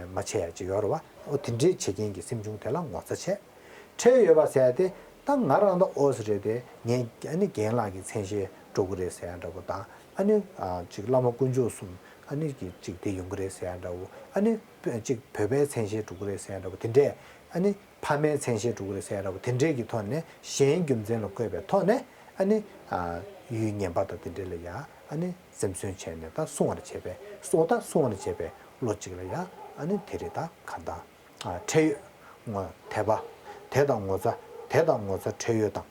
མ་བྱེད་ཡ་ཅིག་ཡོད་རེད་བ། ཨོ་དེ་འདྲའི་བྱེད་མཁན་གྱི་སེམས་བྱུང་དེ་ལ་ངོ་ཚ་བྱས། ཁྲེལ་ཡོད་པ་ཟེར་ཡ་དེ། ད་ང་རང་ད་ཨོ་ཙི་རེད་དེ། ངས་ཨ་ནི་རྒན་ལགས་ཀྱི་མཚན་ཤས་སྤྲོད་ཀྱི་རེད་ཟེར་ཡ་འདྲ་པོ་དང་། ཨ་ནི། ཨ། ཅིག་བླ་མ་དཀོན་མཆོག་གསུམ། ཨ་ནི་གི་ཅིག་དེ་ཡོང་གི་རེད་ཟེར་ཡ་འདྲ་བོ། ཨ་ནི་ཅིག་བོད་པའི་མཚན་གཞས་འགྲོ་གི་རེད་ཟེར་ཡ་འདྲ་བོ་དེ་འདྲས། ཨ་ནི་ཕ་མའི་མཚན་གཞས་འགྲོ་གི་རེད་ཟེར་ཡ་འདྲ་བོ་དེ་འདྲས་ཀྱི་ཐོག་ནས། གཞན་རྒྱུ་མཚན་ལ་བཀོད་པའི་ཐོག་ནས། ཨ་ནི་ཨ་ཡུལ་ངན་པ་དང་དེ་འདྲས་ལ་ཡ་ཨ་ནི་འཛེམ་ཟོན་བྱས་ནས་ད་སྲུང་བར་བྱེད་པའི། སྲོག་ད་སྲུང་བར་བྱེད་པའི་བློ་གཅིག་ལ་ཡ། ཨ་ནི་དེ་རེད། ད་གང་ལྟར་ཨ་ཁྲེལ་ཡོད། ངོ་དད་པ། དད་དང་ངོ་ཚ། དད་དང་ངོ་ཚ། ཁྲེལ་ཡོད་དང་།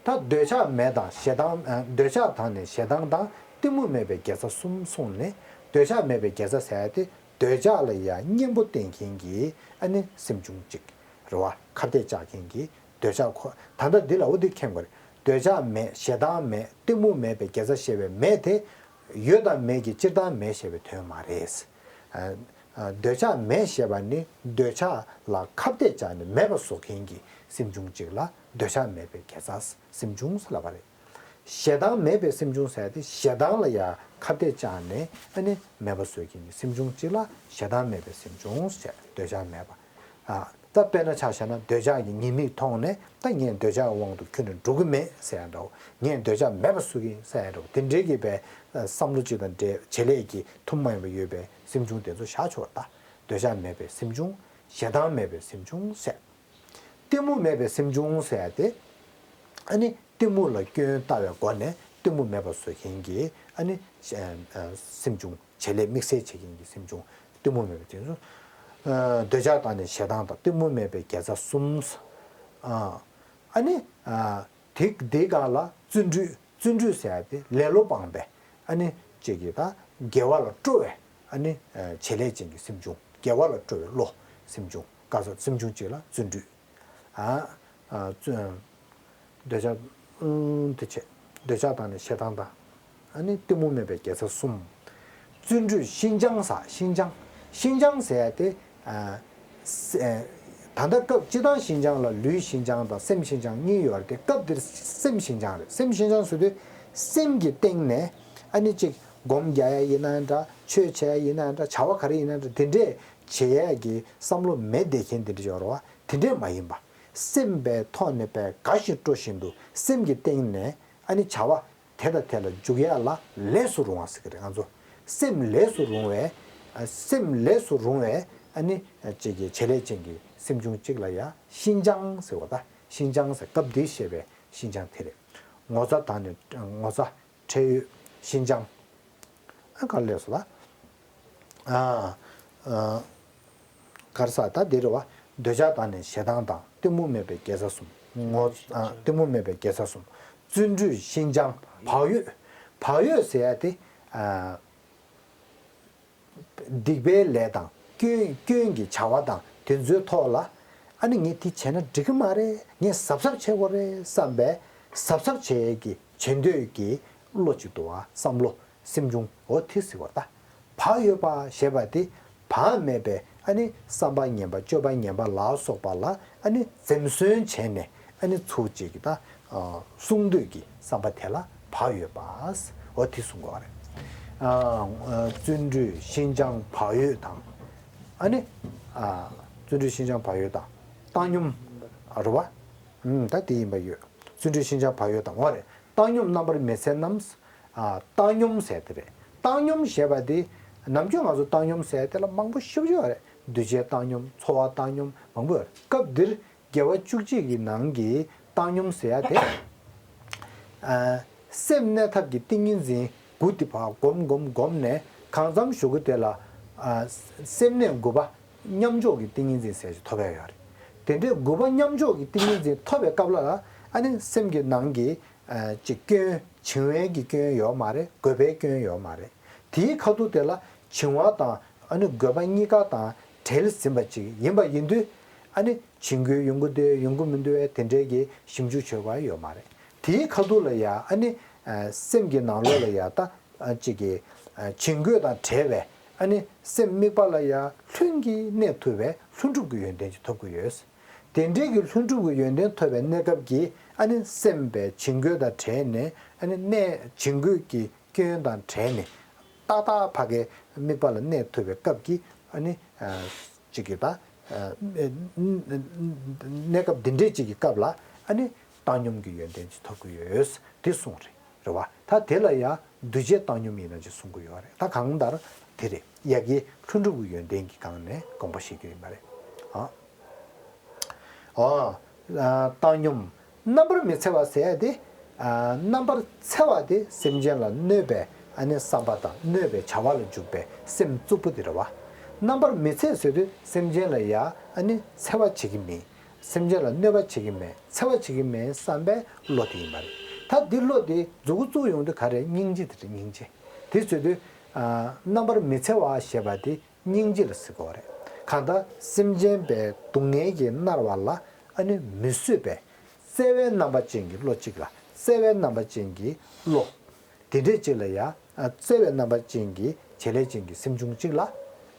ད་འདོད་ཆགས་མེད་དང་ཞེ་སྡང་། ཨ་འདོད་ཆགས་དང་ནི་ཞེ་སྡང་དང་གཏི་མུག་མེད་པའི་དགེ་རྩ་གསུམ་གསུངས་ནས། འདོད་ཆགས་མེད་པའི་དགེ་རྩ་ཟེར་ཡ་དེ། འདོད་ཆགས་ལ་ཡ་གཉེན་པོ་བསྟེན་མཁན་གྱི་ཨ་ནི་སེམས་བྱུང་གཅིག་རེད་བ། ཁ་གཏད་བཅག་མཁན་གྱི། འདོད་ཆགས་ཁོ་ད་ལྟ་འདི་ལ་འོ་འདི་མཁྱེན་དགོས་རེད། འདོད་ཆགས་མེད། ཞེ་སྡང་མེད། གཏི་མུག་མེད་པའི་དགེ་རྩ་ཞེས་པའི་མེད་དེ། ཡོད་དང་མེད་ཀྱི་སྤྱིར་བཏང་མེད་ཞེས་པའི་དོན་མ་རེད། ཨ་ཨ་འདོད་ཆགས་མེད་ཞེས་པ་ནི་འདོད་ཆགས་ལ་ཁ་གཏད་བཅག་ནས་མེད་པ་བཟོ་མཁན་གྱི་སེམས་བྱུང་གཅིག་ལ་འདོད་ཆགས་མེད་པའི་དགེ་རྩ་སེམས་བྱུང་ཟེར་ལབ་པ་རེད། ཞེ་སྡང་མེད་པའི་སེམས་བྱུང་ཟེར་ཏེ། ཞེ་སྡང་ལ་ཡང་ཁ་གཏད་བཅག་ནས་ཨ་ནི་མེད་པ་བཟོ་མཁན་གྱི་སེམས་བྱུང་གཅིག་ལ་ཞེ་སྡང་མེད་པའི་སེམས་བྱུང་ཟེར། འདོད་ཆགས་མེད་པ། ཨ་ད་དཔེར་ན་ཆ་བཞག་ན། འདོད་ཆགས་ཀྱི་ཉེས་དམིགས་མཐོང་ནས། ད་ངས་འདོད་ཆགས་དབང་དུ་ཁྱོན་ནས་འགྲོ་གི་མེད་ཟེར་ཡ་འདྲ་བོ། ངས་འདོད་ཆགས་མེད་པ་བཟོ་གི་ཡིན་ཟེར་ཡ་འདྲ་བོ། དེ་འདྲའི་གི་པའི་བསམ་བློ་གཅིག་དང་འབྲེལ། བྱེད་ལས་ཀྱི་ཐུན་མོང་མ་ཡིན་པ་ཡོད་པའི་སེམས་བྱུང་དེ་ཚོ་བཞག་ཆོག་ད། འདོད་ཆགས་མེད་པའི་སེམས་བྱུང་། ཞེ་སྡང་མེད་པའི་སེམས་བྱུང་ཟེར། གཏི་མུག་མེད་པའི་སེམས་བྱུང་ཟེར་ཡ་དེ། ཨ་ནི་གཏི་མུག་ལ་སྐྱོན་བལྟ་བའི་སྒོ་ནས་གཏི་མུག་མེད་པ་བཟོ་མཁན་གྱི་ཨ་ནི་སེམས་བྱུང་། བྱེད་ལས་དམིགས་བསལ་བྱེད་མཁན་གྱི་སེམས་བྱུང་། གཏི་མུག་མེད་པའི་སེམས་བྱུང་། འདོད་ཆགས་དང་ནི་ཞེ་སྡང་དང་། གཏི་མུག་མེད་པའི་དགེ་རྩ་གསུམ། ཨ་ནི་དེ་དེའི་སྒང་ལ་བརྩོན་འགྲུས། བརྩོན་འགྲུས་ཟེར་ཡ་དེ་ལེ་ལོ་སྤངས་པའི། ཨ་ནི་གཅིག་གིས་ད་དགེ་བ་ལ་སྤྲོ་བའི། ཨ་ནི་བྱེད་ལས་ཅན་གྱི་སེམས་བྱུང་། དགེ་བ་ལ་སྤྲོ་བའི་བློ། སེམས་བྱུང་། ག་ས་སེམས་བྱུང་གཅིག་ལ་བརྩོན་འགྲུས། ཨ་ཨ་བརྩོན། འདོད་ཆགས། ཨུམ། དེ་བྱས། འདོད་ཆགས་དང་ནི་ཞེ་སྡང་དང་། ཨ་ནི་གཏི་མུག་མེད་པའི་དགེ་རྩ་གསུམ། བརྩོན་འགྲུས་ཤིན་སྦྱངས་ཟེར། ཤིན་སྦྱངས། ཤིན་སྦྱངས་ཟེར་ཡ་དེ། ཨ་སེ་ད་ལྟ་སྐབས་སྤྱིར་བཏང་ཤིན་སྦྱངས་ལ་ལུས་ཤིན་སྦྱངས་དང་སེམས་ཤིན་སྦྱངས་གཉིས་ཡོད་རེད་དེ། སྐབས་འདིར་སེམས་ཤིན་སྦྱངས་རེད། སེམས་ཤིན་སྦྱངས་ཟེར་དུས། སེམས་ཀྱི་སྟེང་ནས་ཨ་ནི་གཅིག་སྒོམ་རྒྱག་ཡ་ཡིན་ན་འདྲ། ཆོས་བྱེད་ཡ་ཡིན་ན་འདྲ། བྱ་བ་ག་རེ་ཡིན་ན་འདྲ། དེ་འདྲས་བྱེད་ཡ་གི་བསམ་བློ་མེད་བསྡད་མཁན་དེ་འདྲས་ཡོད་རེད་བ། དེ་འདྲས་མ་ཡིན་པ། སེམས་པའི་ཐོག་ནས་པའི་དགའ་བཞིན་སྤྲོ་བཞིན་དུ། སེམས་ཀྱི་སྟེང་ནས་ཨ་ནི་བྱ་བ་དེ་དང་དེ་ལ་འཇུག་ཡ་ལ་ལས་སུ་རུང་བ་ཟེར་གི་རེད། ང་ཚོ་སེམས་ལས་སུ་རུང་བའི། ཨ་སེམས་ལས་སུ་རུང་བའི་ཨ་ནི་ཅིག་གི་བྱེད་ལས་ཅན་གྱི་སེམས་བྱུང་གཅིག་ལ་ཡ་ཤིན་སྦྱངས་ཟེར་བ། ད་ཤིན་སྦྱངས་ཟེར་སྐབས་འདིར་བཤད་པའི་ཤིན་སྦྱངས་དེ་རེད། ངོ་ཚ་དང་ནི། ངོ་ཚ། ཁྲེལ་ཡོད། ཤིན་སྦྱངས། ཨ་ག་རེ་ལབ་སོང་ལ། ཨ་ཨ་ག་རེ་ཟེར། ད་འདི་རེད་བ། འདོད་ཆགས་དང་ནི་ཞེ་སྡང་དང་། གཏི་མུག་མེད་པའི་དགེ་རྩ་གསུམ། ངོ་ཨ་གཏི་མུག་མེད་པའི་དགེ་རྩ་གསུམ། བརྩོན་འགྲུས་ཤིན་སྦྱངས་བག་ཡོད། བག་ཡོད་ཟེར་ཡ་དེ། ཨ་སྡིག་པའི་ལས་དང་། སྐྱོན་སྐྱོན་གྱི་བྱ་བ་དང་དེ་ཚོའི་ཐོག་ལ། ཨ་ནི་ངས་དེ་བྱས་ན་འགྲིག་གི་མ་རེད། ངས་གཟབ་གཟབ་བྱེད་དགོས་རེད་བསམ་པའི་གཟབ་གཟབ་བྱེད་ཡས་ཀྱི་བྱེད་འདོད་ཀྱི་བློ་གཅིག་འདུག་བ། བསམ་བློ། སེམས་བྱུང་། འོ་དེ་ཟེར་བ་ད། བག་ཡོད་པ་ཞེས་པ་དེ། བག་མེད་པའི་ཨ་ནི་བསམ་པ་ངན་པ། སྤྱོད་པ་ངན་པ་ལ་སོགས་པ་ལ་ཨ་ནི་འཛེམ་ཟོན་བྱས་ནས། ཨ་ནི་ཚུར་གཅིག་གི་ད་ཨ་སྲུང་འདོད་ཀྱི་བསམ་པ་དེ་ལ་བག་ཡོད་པ། འོ་དེ་གསུང་དགོས་པ་རེད། ཨ་བརྩོན་འགྲུས་ཤིན་སྦྱངས་བག་ཡོད་དང་། ཨ་ནི་ཨ་བརྩོན་འགྲུས་ཤིན་སྦྱངས་བག་ཡོད་དང་། བཏང་སྙོམས། ཨ་རེད་བ། ཨུམ། ད་དེ་ཡིན་པ་ཡོད། བརྩོན་འགྲུས་ཤིན་སྦྱངས་བག་ཡོད་དང་། འོ་རེད། བཏང་སྙོམས་རྣམ་པར་མི་འཚེ་རྣམས། ཨ་བཏང་སྙོམས་ཟེར་དེ་རེད། བཏང་སྙོམས་ཞེས་པ་དེ། ནམ་རྒྱུན་ང་ཚོ་བཏང་སྙོམས་ཟེར་དེ་ལ་མང་པོ་ཞེ་པོ་ཅིག་ཡོད་རེད། འདུས་བྱས་བཏང་སྙོམས། ཚོར་བ་བཏང་སྙོམས། མང་པོ་ཡོད་རེད། སྐབས་འདིར་དགེ་བ་བཅུ་གཅིག་གི་ནང་གི་བཏང་སྙོམས་ཟེར་ཡ་དེ། ཨ་སེམས་གནས་ཐབས་ཀྱི་ཏིང་ངེ་འཛིན་དགུ་དེ་ཕར་སྒོམ་སྒོམ་སྒོམ་ནས། གང་འཚམ་གཞུག་གུ་དེ་ལ་ཨ་སེམས་གནས་དགུ་པ་མཉམ་འཇོག་གི་ཏིང་ངེ་འཛིན་ཟེར་ཞིག་ཐོབ་ཡ་ཡོད་རེད། དེ་འདྲའི་དགུ་པ་མཉམ་འཇོག་གི་ཏིང་ངེ་འཛིན་ཐོབ་པའི་སྐབས་ལ། ཨ་ནི་སེམས་ཀྱི་ནང་གི་ཨ་ཅིག་སྐྱོན། བྱིང་བའི་གི་སྐྱོན་ཡོད་མ་རེད། རྒོད་པའི་སྐྱོན་ཡོད་མ་རེད། དེའི་ཁ་ཐུག་དེ་ལ་བྱིང་བ་དང་ཨ་ནི་རྒོད་པ་གཉིས་ཀ་དང་བྲལ་ཟིན་པ་ཅིག་ཡིན་པ་ཡིན་དུས། ཨ་ནི་བྱིང་རྒོད་ཡོང་གི་འདུག་ཡོང་གི་མི་འདུག་བས་དེ་འདྲའི་གི་ཞིབ་འཇུག་བྱེད་དགོས་ཡ་ཡོད་མ་རེད། དེའི་ཁ་ཐུག་ལ་ཡ་ཨ་ནི་ཨ་སེམས་ཀྱི་ནང་ལོགས་ལ་ཡ་ད་ཨ་ཅིག་གི་ཨ་བྱིང་རྒོད་དང་བྲལ་བའི་ཨ་ནི་སེམས་དམིགས་པ་ལ་ཡ་ལྷུན་གྱིས་གནས་ཐུབ་པའི་ལྷུན་གྲུབ་ཀྱི་ཡོན་ཏན་ཅིག་ཐོབ་ཀྱི་ཡོད། དེ་འདྲའི་གི་ལྷུན་གྲུབ་ཀྱི་ཡོན་ཏན་ཐོབ་པའི་གནས་སྐབས་ཀྱི། ཨ་ནི་སེམས་པའི་བྱིང་རྒོད་དང་བྲལ་ནས། ཨ་ནི་གནས་བྱིང་རྒོད་ཀྱི་སྐྱོན་དང་བྲལ་ནས། ཏག་ཏག་ཕ་གའི་དམིགས་པ་ལ་གནས་ཐུབ་པའི་སྐབས་ཀྱི། ཨ་ནི་ཨ་ཅིག་གི་ད་ཨ་གནས་སྐབས་འདི་འདྲའི་ཅིག་གི་སྐབས་ལ། ཨ་ནི་བཏང་སྙོམས་ཀྱི་ཡོན་ཏན་ཅིག་ཐོབ་ཀྱི་ཡོད། དེ་གསུངས་རེད། རེད་བ། ད་དེ་ལ་ཡང་འདུས་བྱས་བཏང་སྙོམས་ཡིན་ན་ཅིག་གསུང་གི་ཡོད་རེད། ད་གང་ལྟར་ དེ་རེད། ཡ་གི་ལྷུན་གྲུབ་ཀྱི་ཡོན་ཏན་གྱི་སྒང་ནས་དགོངས་པ་བཞེས་རྒྱུ་ཡིན་པ་རེད། ཨ། ཨོ། ཨ། བཏང་སྙོམས། རྣམ་པར་མི་འཚེ་བ་ཟེར་ཡ་དེ། ཨ། རྣམ་པར་འཚེ་བ་དེ་སེམས་ཅན་ལ་གནོད་པའི་ཨ་ནི་བསམ་པ་དང་གནོད་པའི་བྱ་བ་ལ་འཇུག་པའི་སེམས་རྩུབ་པོ་དེ་རེད་བ། རྣམ་པར་མི་འཚེ་ཟེར་དུས་སེམས་ཅན་ལ་ཡ་ཨ་ནི་འཚེ་བ་བྱེད་ཀྱི་མིན། སེམས་ཅན་ལ་གནོད་པ་བྱེད་ཀྱི་མེད། འཚེ་བ་བྱེད་ཀྱི་མེད་བསམ་པའི་བློ་དེ་ཡིན་པ་རེད། ད་འདི་བློ་དེ་མཛུབ་གུ་བཙུགས་ཡོང་དུས་ག་རེ། སྙིང་རྗེ་དེ་རེད། སྙིང་རྗེ། དེ་ཟེར་དུས། ཨ། རྣམ་པར་མི་འཚེ་བ་ཞེས་པ་དེ་སྙིང་རྗེ་ལ་ཟེར་གྱི་ཡོད་རེད། གང་ལྟར་སེམས་ཅན་པའི་སྡུག་བསྔལ་གྱིས་མནར་བ་ལ་ཨ་ནི་མི་བཟོད་པའི་བརྩེ་བའི་རྣམ་པ་ཅན་གྱི་བློ་གཅིག་ལ། བརྩེ་བའི་རྣམ་པ་ཅན་གྱི་བློ། དེ་འདྲས་གཅིག་ལ་ཡ། ཨ། བརྩེ་བའི་རྣམ་པ་ཅན་གྱི་བྱེད་ལས་ཅན་གྱི་སེམས་བྱུང་གཅིག་ལ་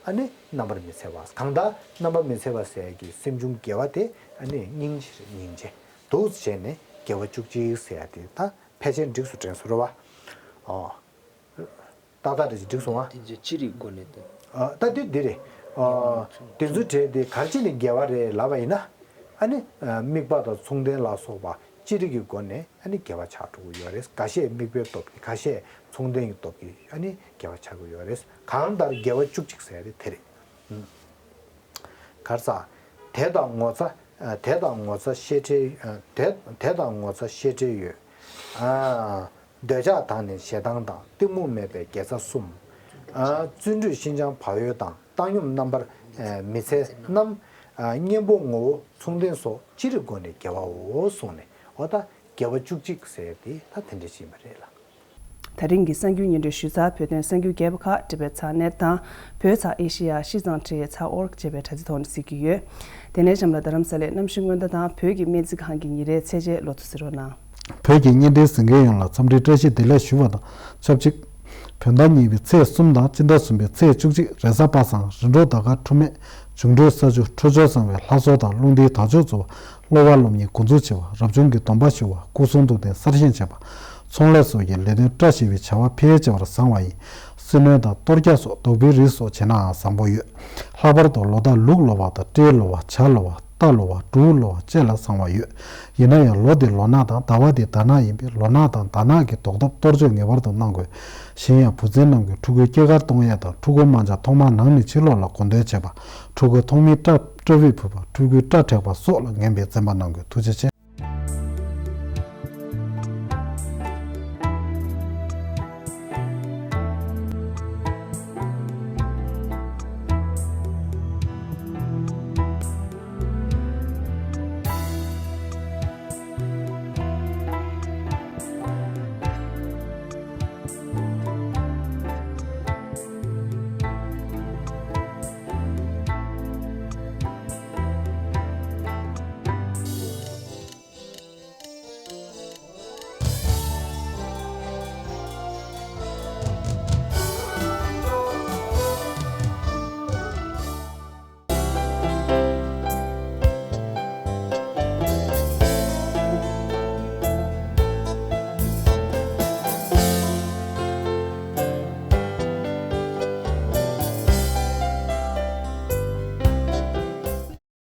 ཨ་ནི་རྣམ་པར་མི་འཚེ་བ། གང་ལྟར་རྣམ་པར་མི་འཚེ་བ་ཟེར་ཡ་གི་སེམས་བྱུང་དགེ་བ་དེ་ཨ་ནི་སྙིང་རྗེ་རེད། སྙིང་རྗེ། འདུག་བྱས་ནས་དགེ་བ་བཅུ་གཅིག་ཟེར་ཡ་དེ་ད་ཕལ་ཆེར་འགྲིགས་སུ་དྲན་སོང་རེད་བ། ཨོ། ཏག་ཏག་རེད། འགྲིགས་སོང་ཨ། དེ་ཚོ་ཅི་རིགས་སྒོ་ནས་ཏེ། ཨ། ད་དེ་འདི་རེད། ཨ། དེ་ཚོ་གྲས་དེ་ག་རེ་བྱས་ནས་དགེ་བ་རེད་ལབ་པ་ཡིན་ན། ཨ་ནི། ཨ། དམིགས་པ་དང་མཚུངས་ལྡན་ལ་སོགས་པ་ཅི་རིགས་ཀྱི་སྒོ་ནས་ཨ་ནི་དགེ་བ་ཆགས་འགྲོ་གི་ཡོད་རེད། ཁ་ཤས་དམིགས་པའི་སྟོབས་ཀྱིས། ཁ་ཤས་མཚུངས་ལྡན་གྱི་སྟོབས་ཀྱིས་ཨ་ནི་དགེ་བ་ཆགས་ཀྱི་ཡོད་རེད། གང་ལྟར་དགེ་བ་བཅུ་གཅིག་ཟེར་ཡ་དེ་དེ་རེད། ཨུམ། གར་ས། དད་དང་ངོ་ཚ། ཨ། དད་དང་ངོ་ཚ་ཤེས་བྲལ། ཨ། དད། དད་དང་ངོ་ཚ་ཤེས་བྲལ་ཡོད། ཨ། འདོད་ཆགས་དང་ནི་ཞེ་སྡང་དང་། གཏི་མུག་མེད་པའི་དགེ་རྩ་གསུམ། ཨ། བརྩོན་འགྲུས་ཤིན་སྦྱངས་བག་ཡོད་དང་། བཏང་སྙོམས་རྣམ་པར། ཨ། མི་འཚེ་རྣམས། ཨ། གཉེན་པོ་ངོ་བོ་མཚུངས་ལྡན་སོགས། ཅི་རིགས་སྒོ་ནས་དགེ་བའོ་གསུངས་ནས། འོ་ད་དགེ་བ་བཅུ་གཅིག་ཟེར་དེ་ད་དེ་འདྲ་ཞིག་ཡིན་པ་རེད་ལ། ད་རིང་གི་གསར་འགྱུར་སྙན་སྒྲོན་ཞུས་ཚར། བོད་དོན་གསར་འགྱུར་རྒྱས་པ་ཁག་ཊི་བེཊ་ཚགས་ནེཊ་དང་། བོད་ཚགས་ཨེ་ཤེ་ཡ་ཤིས་ཙང་ཊི་ཚགས་ཨོ་རག་ཅེས་པའི་དྲ་ཚིགས་ཐོག་ནས་གཟིགས་ཀྱི་ཡོད། དེ་ནས་གཤམ་ལ་རྡ་རམ་ས་ལའི་གནམ་གཤིས་སྔོན་བརྡ་དང་བོད་ཀྱི་སྨན་རྩིས་ཁང་གི་ཉིན་རེའི་ཚད་འཇལ་ལོ་ཐོ་གཟིགས་རོགས་གནང་། བོད་ཀྱི་བརྙན་འཕྲིན་གཟིགས་མཁན་ཡོངས་ལ་འཚམས་འདྲིའི་བཀྲ་ཤིས་བདེ་ལེགས་ཞུ་བ་དང་ཆབས་ཅིག་བོད་ཟླ་གཉིས་པའི་ཚེས་གསུམ་དང་སྤྱི་ཟླ་གསུམ་པའི་ཚེས་བཅུ་གཅིག་རེས་གཟའ་པ་སངས། རིམ་གྲོ་ཟླ་སྐར་འཁྲུལ་མེད། འབྱུང་འཕྲོད་ས་བཅུ། འཕྲོད་སྦྱོར་གསང་བའི་ལྷ་ཚོགས་དང་། རླུང་རྟའི་དར་ལྕོག་འཚོ་བ། སློབ་པ་སློབ་གཉེར་འགོ་འཛུགས་བྱེད་པ། རབ་བྱུང་གི་སྡོམ་པ་ཞུ་བ། སྐུ་གསུང་ཐུགས་རྟེན་གསར་བཞེངས་བྱེད་པ། ཚོང་ལས་སོགས་ཀྱི་ལས་དོན་བཀྲ་ཤིས་པའི་བྱ་བ་འཕེལ་བྱེད་པར་བཟང་བ་ཡིན། སྲི་མནན་དང་གཏོར་རྒྱག་སོགས་བདུག་པའི་རིགས་སོགས་བྱས་ནའང་བཟང་པོ་ཡོད། ལྷག་པར་དུ་ལོ་རྟགས་ལུག་ལོ་བ་དང་སྤྲེལ་ལོ་བ། བྱ་ལོ་བ། རྟ་ལོ་བ། འབྲུག་ལོ་བ་བཅས་ལ་བཟང་བ་ཡོད། ཡིན་ན་ཡང་ལོ་འདི་ལོ་ནག་དང་ཟླ་བ་འདི་ཟླ་ནག་ཡིན་པས་ལོ་ནག་དང་ཟླ་ནག་གི་བཟློག་ཐབས་གཏོར་བཅོས་ངེས་པར་དུ་གནང་དགོས། གཞན་ཡང་བུ་བཙན་རྣམས་ཀྱིས་ཕྲུ་གུའི་སྐྱེས་སྐར་གཏོང་ཡས་དང་། ཕྲུ་གུ་དམར་འབྱར་ཐོག་མར་ནང་ནས་ཕྱི་ལོགས་ལ་གོ་འདོན་བྱེད་པ། ཕྲུ་གུ་ཐོག་མའི་སྐྲ་སྐྲ་དབྱིབས་ཕུད་པ། ཕྲུ་གུའི་སྐྲ་བྲེག་པ་སོགས་ལ་ངན་པའི་བཙན་པ་གནང་དགོས། ཐུགས་རྗེ་ཆེ།